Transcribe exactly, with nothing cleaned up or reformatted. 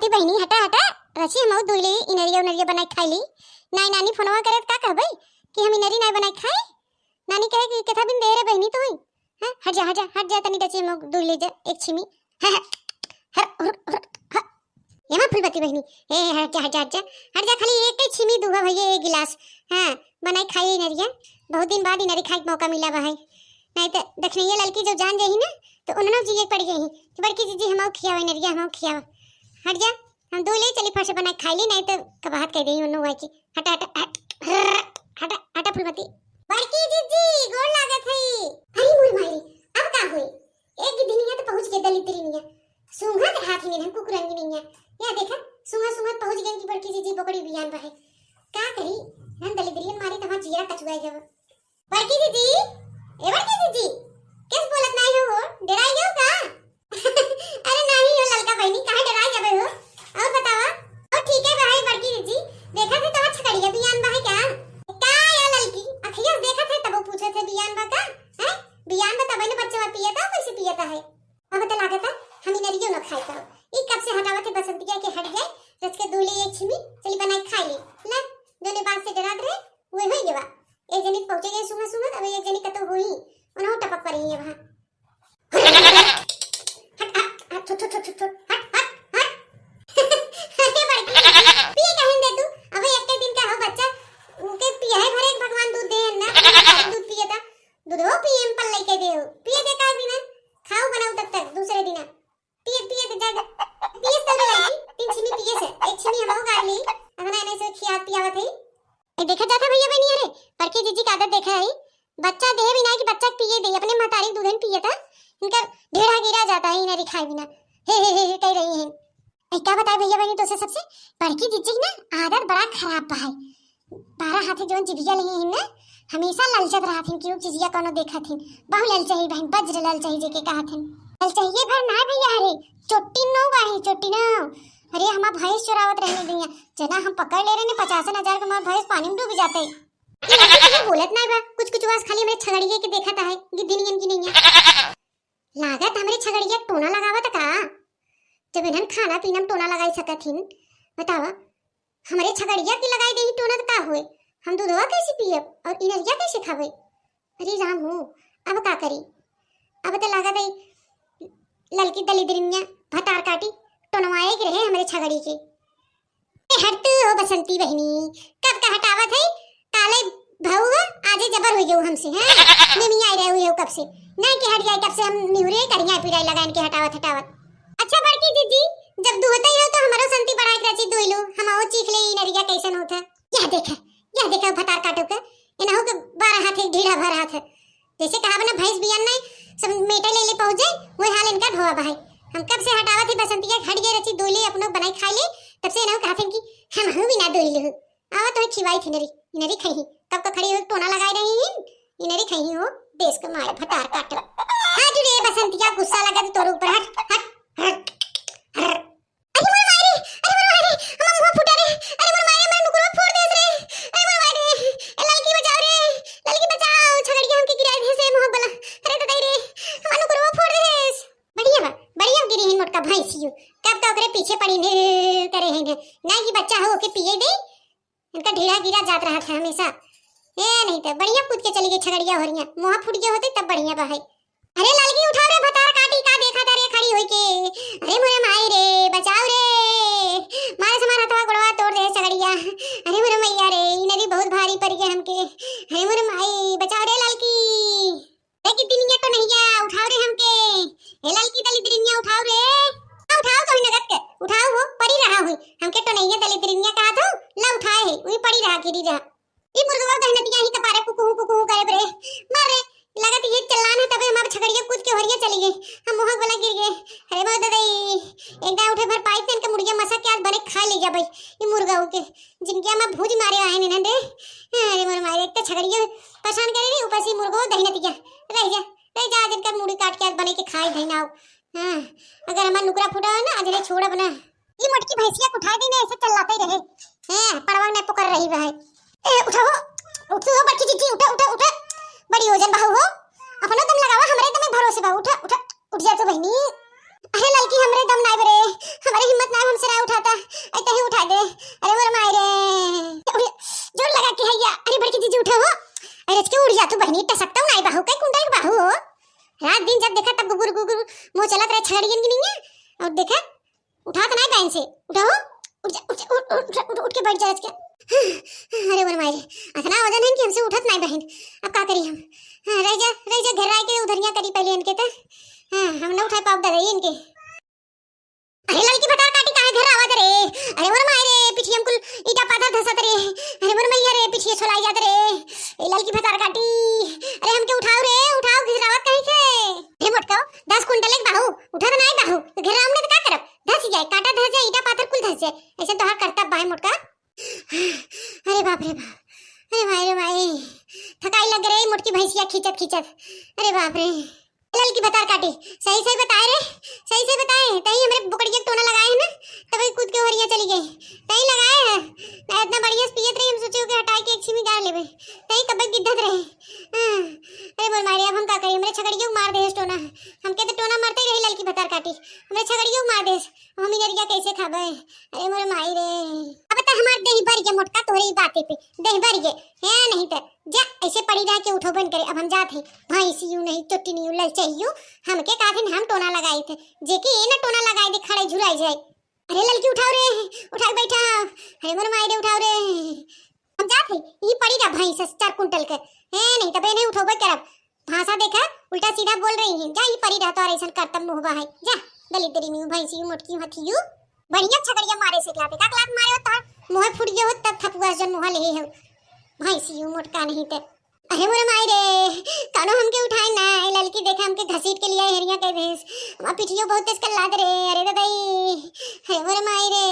ती बहिनी, हटा, हटा, रची हमहू दुइ ले, इनरिया उनरिया बनाइ खाइ ली। नाई नानी फोनवा करे त का कहबै कि हम इनरी नाई बनाइ खाई? नानी कहे कि केथा बिन देहे रे बहिनी तू? हाँ, हट जा, हट जा, हट जा, तनी रची हमहू दुइ ले जा, एक छिमी। हाँ, हाँ, हर, हर, हर, हाँ। एमा फूलबती बहिनी, ए, हट जा, हट जा, हट जा, हट जा, खाली एक ही छिमी दूहा भैया, एक गिलास। हाँ, बनाइ खाई इनरिया, बहुत दिन बाद इनरी खाए के मौका मिला बा है। नाई त दखनैया ललकी जब जान जाही ना, त उन्हनो जिए पड़ जाही कि बड़की जीजी हमहू खियावा इनरिया, हमहू खियावा। हट जा, हम दुइ ले चली फट से बनाइ खाइ ली, नाई त कबाहत कह देही उन्हों आके। हटा, हटा, हट, हटा, हटा फूलबती। बड़की जीजी, गोड़ लागत है। अरे मोर माई, अब का होई? एक गिद्धिनिया त पहुँच गए दलिद्रिनिया। सूंघत हाथ में हम कुकुरंगिनिया। या देखा, सूंघत सूंघत पहुँच गए कि बड़की जीजी बोकड़ी बियान बा है। का करी, हम दलिद्रियन मारी त हमार जियरा कचुआइ गवा। बड़की जीजी, ए बड़की जीजी, केस बोलत नाई हो, हो? डेराइ गयो का? अरे नाहीं हो ललका बहिनी, काहे डेराइ जाबे हो? और बतावा? ओ ठीक है भाई बड़की जीजी, देखा थे तोहार छकड़िया बियान बा है का? का या ललकी, अखिया से देखा थे तबो पूछे थे बियान बा का? हैं? बियान बा तबे न बच्चा पियता, कैसे पियता है? अब त लागत है हम इनरियो न खाई पाओ। ई कब से हटावत है बसंतिया के हट जाए, रच के दुइ ले एक छिमी, चली बनाइ खाइ ली। ला, जोने बात से डेरात रहे, वही होई गवा। एक जनी पहुँचे गए सूंघत सूंघत, अब एक जनी कतो होई, उन्हों टपक पड़ी है वहाँ। हट, हट, हट, छोड़, छोड़, छोड़, छोड़, हट, हट, हट। अरे बड़की, पिए कहीं दे तू, अब एक के दिन का हो बच्चा, उनके पिए है भरे भगवान दूध दे ना, दूध पिए था, दूधो पिए में पल लेके दे हो, पिए दे का बिना, खाओ बनाओ तब तक, दूसरे दिन। पिए, पिए त जा, पिए से तो लगी, तीन छिमी पिए से, एक छिमी हमहू गाड़ ली, अगर एने से खिया पियावत है। ए, देखा जाता भैया बहिनी, अरे, बड़की जीजी का आदत देखा है, बच्चा देहे बिना कि बच्चा के पिए दे, अपने महतारी के दूधन पिए था, इनका ढेढ़ा गिरा जाता है, इनरी खाए बिना, हे, हे, हे, हे, कह रही हैं। ए, का बताए भैया बहिनी, तो से सबसे बड़की जीजी की ना आदत बड़ा खराब बा है। बारह हाथे जौन जिभिया लिए हिन ना, हमेशा ललचत रहत हिन, केहू चीजिया कौनो देखत हिन। बहु ललचही बहिन, वज्र ललचही जेके कहत हिन। ललचहिए भर ना भैया, अरे चोटी नौ बाही, चोटी नौ। अरे हमार भैंस चोरावत रहने दिया, जना हम पकड़ ले रहे ने पचासन हजार के, हमार भैंस पानी में डूब जाते। ये लड़की कुछ बोलत ना बा, कुछ कुछ आवाज खाली हमरे छगड़िए के देखत है, गिद्धिनियन की नहीं है। लागत हमरे छगड़िया टोना लगावत का? जब इन्हन खाना पीना में टोना लगाई सकत हिन, बतावा, हमरे छगड़िया के लगाई देही टोना त का होए? हम दूधवा कैसे पियब और इनरिया कैसे खाबे? अरे राम हो, अब का करी? अब त लागत है ललकी दलिद्रिनिया भतार काटी टोनवाए के रहे हमरे छगड़ी के। ए, हट तू हो बसंती बहिनी, कब का हटावत है? काले भऊ हो, आजे जबर हो गयो हमसे, हैं? निमिया आई रहे हुए हो कब से, नहीं कि हट जाए, कब से हम निहुरे करिया पिराई लगाइन के हटावत हटावत। अच्छा बड़की जीजी, जब दुहते हो तो हमरो संती बढ़ा के रची दुहलू, हम आओ चीख ले ई नरिया कैसन होत है। यह देखे, यह देखे भतार काटो के, इनहू के बारह हाथ है, ढीढ़ा भर हाथ है। जैसे कहा बना भैंस बियान नहीं, सब मेटे ले ले पहुँच जाए, वही हाल इनका भवा बहाई। हम कब से हटावत ही बसंतिया, हट गए रची दुहले, अपनो बनाई खाई ले, तब से इनहू कहत हैं कि हम हूँ भी ना दुहलू। आवा तोहे खिवाई थी नरी, नरी खइही। कब का खड़ी हो टोना लगाए रही ही, ई नरी खइही हो, देश के मारे भतार काटो। हट रे बसंतिया, गुस्सा लगा तो तोर ऊपर, हट, हट, हट, हट। अरे मोर माई रे, अरे मोर माई रे, हमार मुंह फूटा रे, अरे मोर माई रे, हमार नुकरवा फोड़ देस रे, अरे मोर माई रे, ए ललकी बचाओ रे, ललकी बचाओ, छगड़िया हमके गिराई देस रे मुंह वाला, अरे तो दई रे, हमार नुकरवा फोड़ देस। बढ़िया बा, बढ़िया गिरी ही मोटका भैंसियो, कब का ओकरे पीछे पड़ी ने करे है ने, ना कि बच्चा हो ओके पिए दे, इनका ढीढ़ा गिरा जात रहत है हमेशा। ए, नहीं तो बढ़िया कूद के चली गई छगड़िया होरिया, मुँह फूट गए होते तब बढ़िया बा है। अरे ललकी उठाओ रे, भतार काटी का देखा तारे खड़ी होई के। अरे मोरे माई रे, बचाओ रे, मारे से मारा हथवा गोड़वा तोड़ दे छगड़िया। अरे मोरे मैया रे, ई नरी बहुत भारी पड़ गया हमके। अरे मोरे माई, बचाओ रे ललकी। ए गिद्धिनिया टोनहिया, उठाओ रे हमके। ए ललकी दलिद्रिनिया, उठाओ रे। उठाओ तो नगद के, उठाओ हो, पड़ी रहा हुई। हमके टोनहिया दलिद्रिनिया कहा तो, ला उठाए है, वही पड़ी रहा, गिरी रहा। ई मुर्गवा दहिनतिया ही कपारे कुकुहू कुकुहू करे रे। मार रे, लगत ये चलान है तबे हमार छगड़िया कूद के होरिया चली गई। हम मुँह वाला गिर गए। अरे मोर ददई, एक दाई उठे भर पाई तेन के मुर्गिया मसा के आज बने खा ले जा भाई। ई मुर्गा के जिनके हम भूज मारे आए ने रे। अरे मोर मारे, एक तो छगड़िया परेशान करे रे, ऊपर से मुर्गो दहिनतिया। रह जा, रह जा, आज इनका मुड़ी काट के आज बने के खाई धई नाव। हाँ, अगर हमार नुकरा फूटा है ना, आज नहीं छोड़ब ना। ई मोटकी भैंसिया के उठाए दी ना, ऐसे चिल्लाते ही रहे। हैं, पड़वा ने पुकार रही बा है। ए, उठा हो, उठ हो, बड़की जीजी, उठा, उठा, उठा। बड़ी ओजन बा हो। अपनो दम लगावा, हमरे दम में भरोसे बा। उठा, उठा, उठ जा तू बहिनी। अरे ललकी, हमरे दम नाई बरे, हमरे हिम्मत नाई, हमसे नाई उठा। तू बहिनी टसकतउ नाई बाहू, कई कुंटल के बाहू हो? रात दिन जब देखा तब गुगुर गुगुर मुँह चलत रहे छगड़ियन की नहीं है। और देखा, उठात नाई बहिन से, उठाओ, उठ जा, उठ जा, उठ, उठ, उठ, उठ, उठ के बैठ जा आज के। अरे मोर माई रे, अतना वजन है कि हमसे उठत नाई बहिन, अब का करी हम? हाँ, रह जा, रह जा, घर आए के उधरिया करी पहले इनके त। हाँ, हम ना उठाए पाउब दादा इनके। अरे ललकी भतार काटी, काहे घर आवा दे रे? अरे मोर माई रे, पिठिया में कुल ईटा पाथर धसत रे। अरे मोर मैया रे, पिठिया छोलाई जात रे। ए ललकी भतार काटी, अरे हमके उठाओ रे, उठाओ, घिसरावत कहीं के। हे मोटका, दस कुंटल एक बाहू, उठा तो नाई बाहू, तो घिसरावब ना तो का करब? धस जाए, काटा धस जाए, ईटा पाथर कुल धस जाए, ऐसे तोहार करतब बाहे मोटका। अरे बाप रे बाप, अरे माई रे माई, थकाई लग रे मोटकी भैंसिया खींचत खींचत। अरे बाप रे, ललकी भतार काटी, सही सही बताए रे, सही सही बताए। तही हमरे बोकड़िया के टोना लगाए है ना, तबे कूद के ओहरिया चली गई। तही लगाए है ना, इतना बढ़िया से पियत रही, हम सोचे कि हटाए के एक छिमी गाड़ लेबे, तही कब्बे गिद्धत रहे। हाँ, अरे मोर माई रे, अब हम का करी, हमरे छगड़िया के मार देस टोना। हमके तो टोना मारते ही रही ललकी भतार काटी, हमरे छगड़िया के मार देस। हम इनरिया कैसे खाबे? अरे मोर माई रे। अब त हमार देह भर गे मोटका तोहरे ई बाते पे, देह भर गे। हे नहीं त जा, ऐसे पड़ी रह के उठो बन करे। अब हम जात है, भैंसियू नहीं, चोटी नहीं, ललचैयू, हमके काफिन हम टोना लगाए थे, जेके ए न टोना लगाए दे, खड़े झुराई जाए। अरे ललकी उठाओ रे, उठा के बैठा। अरे मोर माई रे उठाओ रे। हम जात है, ई पड़ी रह भैंस चार कुंटल के। हे नहीं तबे नहीं उठोबे करब। भाषा देखा, उल्टा सीधा बोल रही है। जा, ई परी रहता और ऐसन करतब मुँह बहाई। जा, दलिद्री में भैंसी मोटकी हथियू। बढ़िया छगड़िया मारे से लाते, का लात मारे हो तार? मुँह फूट गयो हो तब थपुआ जन मुँह ले हो। भैंसी मोटका नहीं ते। अरे मोरे माई रे, कौनो हमके उठाए ना, ए ललकी देखा हमके घसीट के लिया हेरिया कह देस। हमार पिठियो बहुत तेज कर लात रे, अरे दादाई। अरे मोरे माई रे।